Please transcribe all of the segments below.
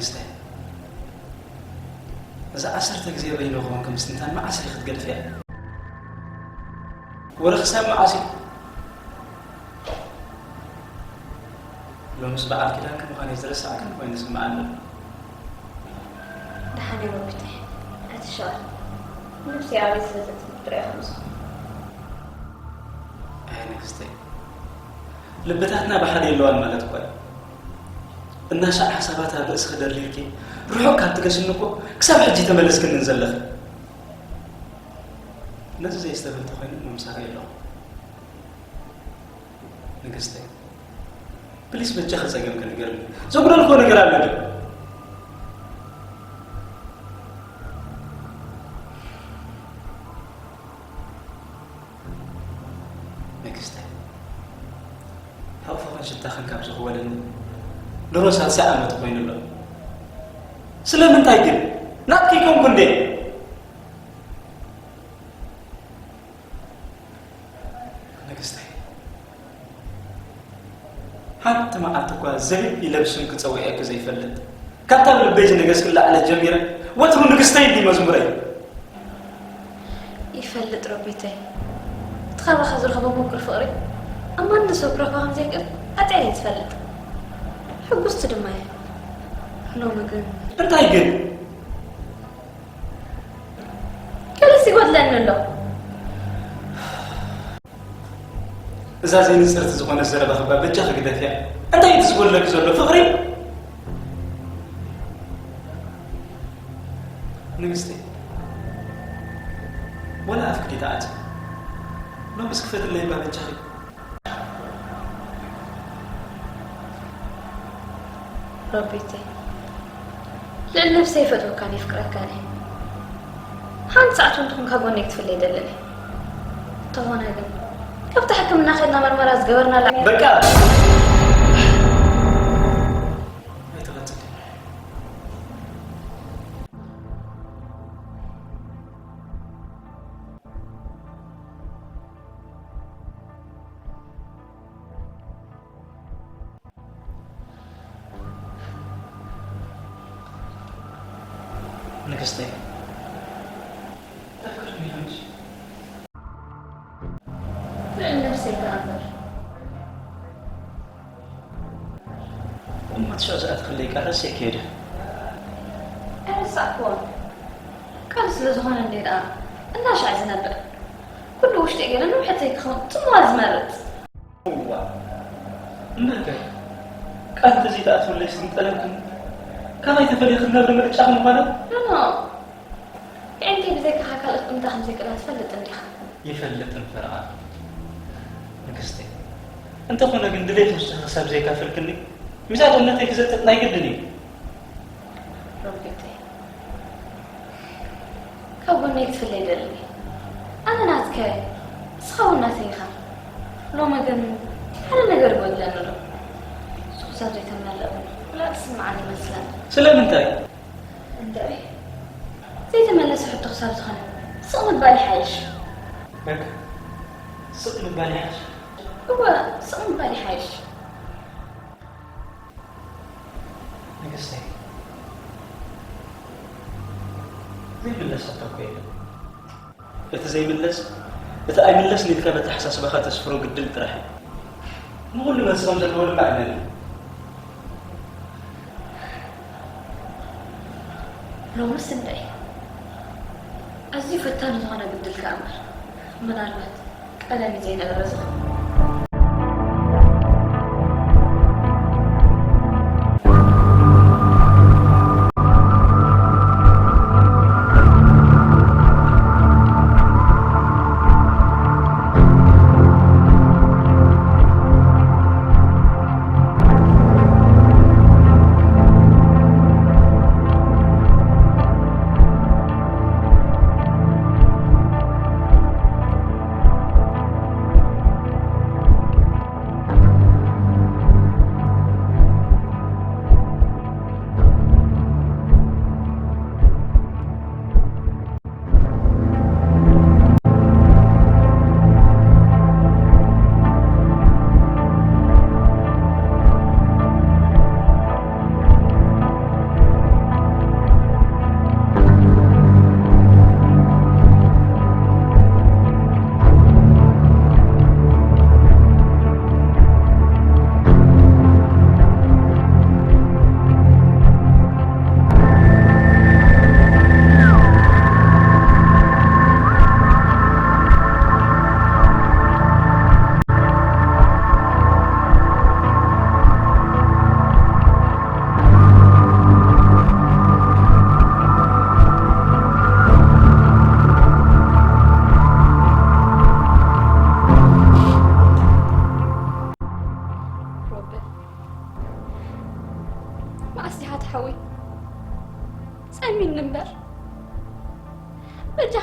ንግስተ፣ እዛ ዓሰርተ ግዜ በይኑ ክኾንኪ ምስትንታን መዓስ ኢኺ ክትገድፍያ? ወረ ክሳብ መዓስ እዩ? ሎምስ በዓል ኪዳንኪ ምዃነይ ዝረሳዕክን ኮይኑ ዝስምዓኒ ኣሎ። ደሓን እየ ሮቢተይ፣ ኣይትሸቐል። ነብሰይ ኣበይ ስለ ዘትብል ጥራይ እየ ከምዚ። ኣይ ንግስተይ፣ ልብታትና ብሓደ የለዋን ማለት እኳ እዩ። እናሻዕ ሓሳባት ኣብ ርእስኺ ደርዲርኪ ርሑቕ ካብ ትገስኒ እኮ ክሳብ ሕጂ ተመለስክንን ዘለኺ። ነዚ ዘየስተብህል ተኾይኑ ምምሳር የለኹ። ንግስተይ፣ ፕሊስ በጃኺ ጸገምኪ ንገርኒ። ዘጉደልክዎ ነገር ኣሎ ድዩ? ንግስተይ፣ ሕቕፍኽን ሽታኽን ካብ ዝኽወለኒ ድሮ ሳልሳይ ዓመት ኮይኑ ኣሎ። ስለምንታይ ግን? ናትኪ ኣይኮንኩን ድየ? ንግስተይ፣ ሓንቲ መዓልቲ እኳ ዘቢብ ኢለ ብስምኪ ጸዊዐኪ ዘይፈልጥ፣ ካብታ ብልበይ ዝነገስኪ ላዕሊ ጀሚረ፣ ወትሩ ንግስተይ እንዲ መዝሙረይ። ይፈልጥ ሮቢተይ፣ እቲ ካባኻ ዝረኸቦ ምቁር ፍቕሪ ኣብ ማንም ሰብ ክረኽቦ ከም ዘይክእል ኣጥዕየ እየ ዝፈልጥ። ሕጉስቲ ድማ እየ። ሎሚ ግን እንታይ ግን? ገለስ ይጎድለኒ ኣሎ። እዛ ዘይንጽርቲ ዝኾነት ዘረባኺ እባ በጃኺ ግደፍያ። እንታይ እዩ ዝጎድለኪ ዘሎ? ፍቕሪ? ንግስቲ፣ ወላ ኣፍኪ ተዓጽ። ሎምስ ክፈትለይ እባ በጃኺ። ሮቢተይ፣ ልዕሊ ነብሰይ ይፈትወካን የፍቅረካን እየ። ሓንቲ ሰዓት እውን ትኹን ካብ ጎነይ ክትፍለይ ኣይደልን እየ። እንተኾነ ግን፣ ካብቲ ሕክምና ከድና መርመራ ዝገበርናላ በቃ! ኣይትቐጽሊ። ንግስተይ፣ ኣፍቅርኒ ኢኻ ምሽ? ልዕሊ ነብሰይ ከኣ እምበር። እሞ እቲ ሽዑ ዝኣተኽለይ ቃል ረሲዕክዮ ድዩ? ኣይረሳዕክዎን። ቃል ስለ ዝኾነ እንድየ ደኣ እናሻዕ ዝነብዕ። ኩሉ ውሽጠይ ገለ ንውሕተይ ክኸውን ጽምዋ ዝመርጽ። እዋ፣ እምበርከ፣ ቃል እንተዘይትኣትውለይ ስንጠለምክኒ፣ ካባይ ተፈልየ ክትነብሪ ምርጫኺ ምኾነ? ኖኖ፣ የዒንተይ ብዘይካኻ ካልእ ክጥምታ ከም ዘይክእላ ትፈልጥ እንዲኻ። ይፈልጥ እምበር ኣነ፣ ንግስተይ። እንተኾነ ግን ድሌት ውሽጥኺ ክሳብ ዘይካፈልክኒ፣ ሚዛን እምነተይ ክዘጥጥ ናይ ግድን እዩ። ሮቤተይ፣ ካብ ጎነይ ክትፍለ ኣይደልን እየ። ኣነ ናትካ እየ፣ ንስኻ እውን ናተይ ኢኻ። ሎሚ ግን ሓደ ነገር ይጎድለኒ ኣሎ። ንሱ ክሳብ ዘይተመልአ እውን ውላድ ዝስምዓኒ ይመስለኒ። ስለምንታይ? እንድዒ፣ ዘይተመለሰ ሕቶ ክሳብ ዝኾነ፣ ስቕ ምባል ይሓይሽ። በቃ፣ ስቕ ምባል ይሓይሽ። እወ፣ ስቕ ምባል ይሓይሽ። ንግስተይ፣ ዘይምለስ ሕቶ እኮ የለን። እቲ ዘይምለስ፣ እቲ ኣይምለስን ኢልካ በተሓሳስባኻ ተስፍሮ ግድል ጥራሕ እዩ። ንኹሉ መልሲ ከም ዘለዎ ድማ እመን። ሎምስ እንድዒ፣ ኣዝዩ ፈታኒ ዝኾነ ግድል ከኣ እምበር፣ ምናልባት ቀደም እዩ ዘይነበረ ዝኸውን።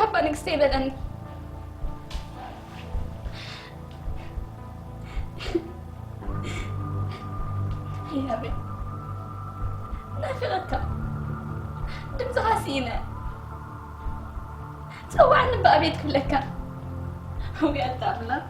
እባ ንግስተይ በለኒ። ህያበይ፣ ናፊቐካ፣ ድምፅኻ ስኢነ። ጸዋዕኒ እባ ኣቤት ክብለካ። ወይ ኣታ ኣምላኽ።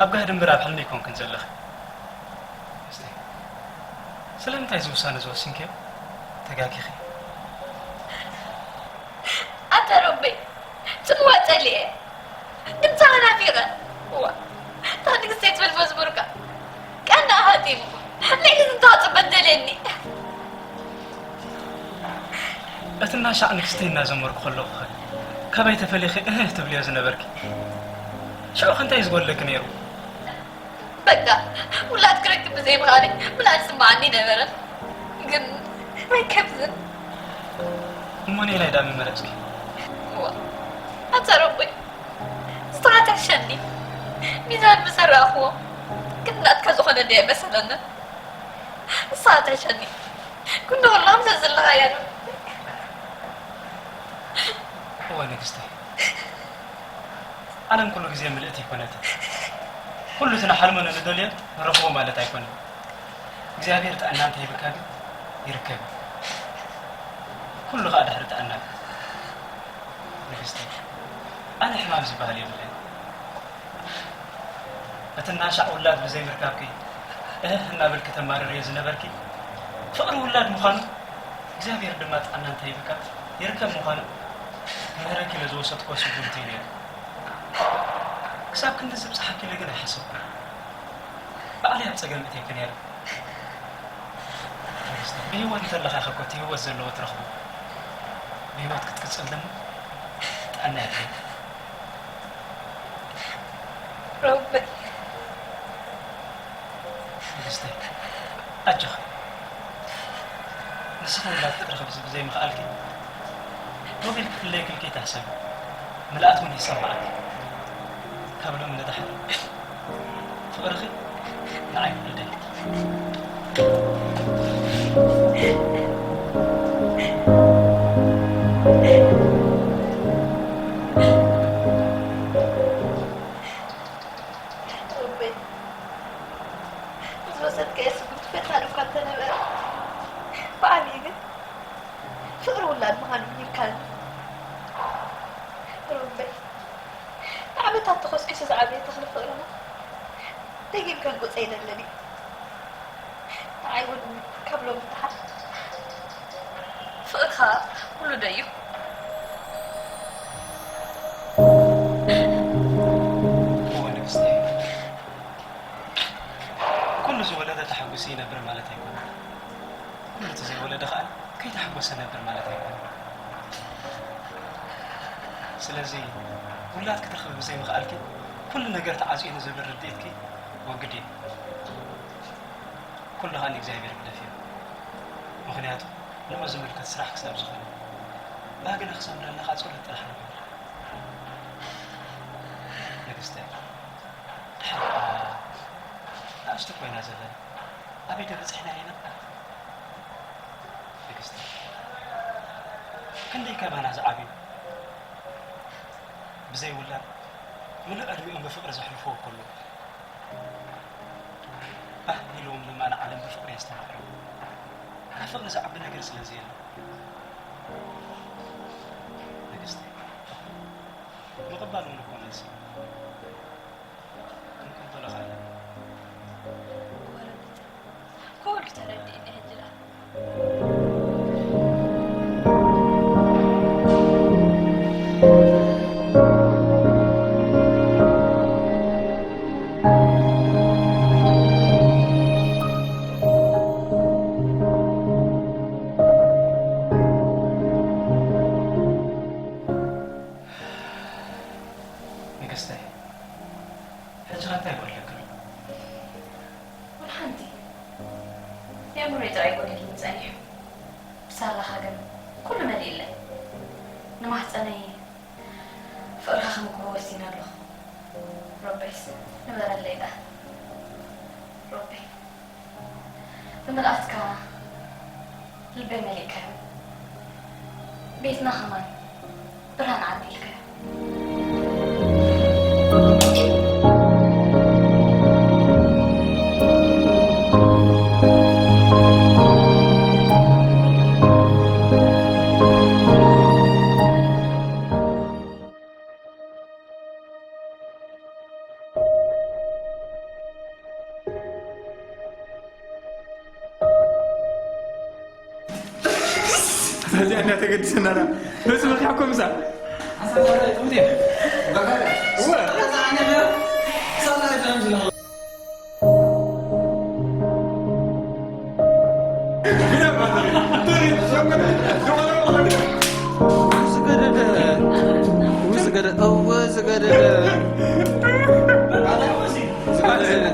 ኣብ ጋህዲ እምበር ኣብ ሕልሚ ኣይኮንክን ዘለኺ። እስቲ፣ ስለምንታይ እዚ ውሳነ ዝወሲንክዮ? ተጋጊኺ። ኣታ ረበይ፣ ጽምዋ ጸሊኤ፣ ድምጻኻ ናፊቐ። እዋ፣ እታ ንግስቲ ትብል መዝሙርካ ቀና ሃጢሙ፣ ልዕሊ ዝንታ ጽበት ደልየኒ። እቲ እናሻዕ ንግስተይ እናዘመርኩ ከለኹኸ፣ ካባይ ተፈሊኺ እህ ትብልዮ ዝነበርኪ? ሽዑኸ እንታይ እዩ ዝጎድለኪ ነይሩ? በቃ፣ ውላድ ክረክብ ብዘይ ምኽኣለይ ምልኣት ዝስምዓኒ ነበረ። ግን መን ከብዝን? እሞ ነየናይ ደኣ ምመረጽኪ? እዋ፣ ኣታ ረቦይ፣ ንስኻ ትሕሸኒ። ሚዛን ምስ ኣረኣኽዎ፣ ግን ናትካ ዝኾነኒ ኣይመሰለንን። ንስኻ ትሕሸኒ። ኩሉ ኩሉ ከም ዘለኻያ ዶ? እወ ንግስተይ፣ ዓለም ኩሉ ግዜ ምልእቲ ኣይኮነትን። ኩሉ እቲ ንሓልሞ ንደልዮ ንረኽቦ ማለት ኣይኮነን። እግዚኣብሔር ጥዕና እንተሂብካ ግን ይርከብ እዩ። ኩሉ ኸኣ ድሕሪ ጥዕና እዩ። ንግስተይ፣ ኣነ ሕማም ዝበሃል የብለይን። እቲ እናሻዕ ውላድ ብዘይምርካብኪ እህ እናበልኪ ተማርርዮ ዝነበርኪ፣ ፍቕሪ ውላድ ምዃኑ፣ እግዚኣብሔር ድማ ጥዕና እንተሂብካ ይርከብ ምዃኑ ክምህረኪ ኢለ ዝወሰድክዎ ስጉምቲ እዩ ነይሩ። ክሳብ ክንድዚ ዝብጽሓኪ ኢለ ግን ኣይሓሰብኩን። ባዕለይ ኣብ ጸገም እትየኪ ነይረ። ብህይወት እንተለኻ ኢኻ እኮ እቲ ህይወት ዘለዎ ትረኽቦ። ብህይወት ክትቅጽል ድማ ጥዕና የድልየካ። ሮበይ። ንግስተይ፣ ኣጆኺ። ንስኺ ውላድ ክትረኽቢ ብዘይምኽኣልኪ፣ ሮቤል ክፍለየኪ ኢልኪ ኣይትሕሰቢ። ምልኣት እውን ይሰምዓኪ። ካብ ሎሚ ንደሓር ፍቕርኺ ንዓይ ውለደለይ። ሮቤል፣ ዝወሰድካዮ ስጉምቲ ፈታኒ እኳ እንተነበረ፣ ብዓብዪ ግን ፍቕሪ ውላድ ምዃኑ ምሂርካኒ። ሮቤል፣ ንዓመታት ተኾስኲሱ ዝዓበየ ተኽሊ ፍቕርና ደጊም ከልጉጾ ኣይደልን እየ። ንዓይ እውን ካብ ሎሚ ንደሓር ፍቕርኻ ውሉደይ እዩ። እወ ንግስተይ፣ ኩሉ ዝወለደ ተሓጒሱ ይነብር ማለት ኣይኮነን። ኩሉ እቲ ዘይወለደ ኸኣ ከይተሓጎሰ ነብር ማለት ኣይኮነን። ስለዚ ውላድ ክትረኽቢ ብዘይምኽኣልኪ ኩሉ ነገር ተዓጽዩ ንዝብል ርድኢትኪ ወግድዮ። ኩሉ ኸኣ ንእግዚኣብሔር ግደፍዮ። ምኽንያቱ ንዑ ዝምልከት ስራሕ ክሳብ ዝኾነ፣ ባህግና ክሰምረልና ኸኣ ጸሎት ጥራሕ ንግበር። ንግስተይ፣ ድሓር ከኣ ንኣሽቱ ኮይና ዘለና ኣበይ ዶ በጺሕና ኢና? ንግስቲ፣ ክንደይ ከማና ዝዓብዩ ብዘይ ውላድ ምሉእ ዕድሚኦም ብፍቕሪ ዘሕልፍዎ ከለዉ፣ ባህ ኢልዎም ድማ ንዓለም ብፍቕሪ የስተማቕርዎ። ካብ ፍቕሪ ዝዓቢ ነገር ስለ ዘየለ። ንግስቲ፣ ምቕባል እውን እኮ መልሲ እዩ። ክንቅበሎ ከኣለና። ጎረቤት፣ ኩሉ ተረዲእኒ ሕጂ ደኣ። ንግስተይ፣ ሕጂ ኸ እንታይ ይጎድለኪ ኣሎ? ወላ ሓንቲ። የእምሮይ ጥራይ ጎዲሉኒ ጸኒሑ። ብሳላኻ ግን ኩሉ መሊእለይ። ንማህጸነይ ፍቕርኻ ክምግቦ ወሲነ ኣለኹ። ሮቤስ፣ ንበረለይ ደኣ። ሮቤ፣ ብምልኣትካ ልበይ መሊእካዮ። ቤትና ከማን ብርሃን ዓቢልካዮ። ታዚኣ እንዳተገድሰና ዳ በዚ መጽሓኩም ምሳ ዝገደደ ዝገደደ እወ ዝገደደ ዝገደደ